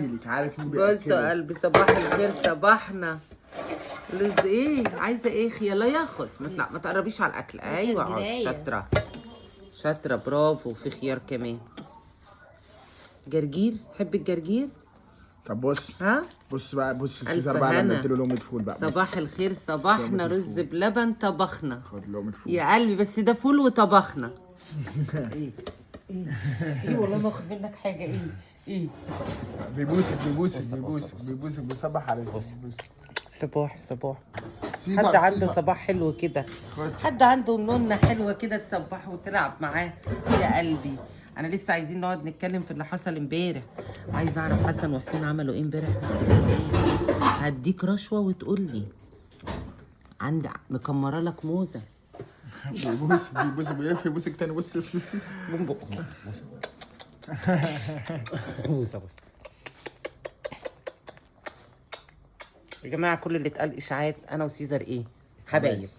لك عارف مين بص بياكله. قلبي، صباح الخير، صباحنا لز. ايه عايزه ايه؟ يلا ياخد، ما تلا ما تقربيش على الاكل. ايوه اقعد. جراية. شاطرة شاطرة، برافو. في خيار كمان، جرجير. تحب الجرجير؟ طب بص، ها بص بقى، بص ألف سيزر بقى لما هنا. اديله لقمة فول بقى. بص. صباح الخير، صباحنا لقمة رز الفول. بلبن طبخنا. خد لقمة فول. يا قلبي، بس ده فول وطبخنا. ايه ايه ايه، والله ما اخد منك حاجة. ايه ايه؟ بيبوسك بيبوسك بيبوسك بيبوسك، بيصبح عليك، بيبوسك. صباح صباح. سيزر، حد عنده سيزر. صباح حلو كده؟ خد. حد عنده نونة حلوة كده تصبح وتلعب معاه؟ يا قلبي انا لسه عايزين نقعد نتكلم في اللي حصل امبارح. عايز اعرف حسن وحسين عملوا ايه امبارح. هديك رشوة وتقول لي. عند مكمرة لك موزة. بيبوسك بيبوسك، بيلف يبوسك تاني. بص بص بص. بوسة بوسة. يا جماعة كل اللي اتقال اشاعات، انا وسيزر ايه؟ حبايب.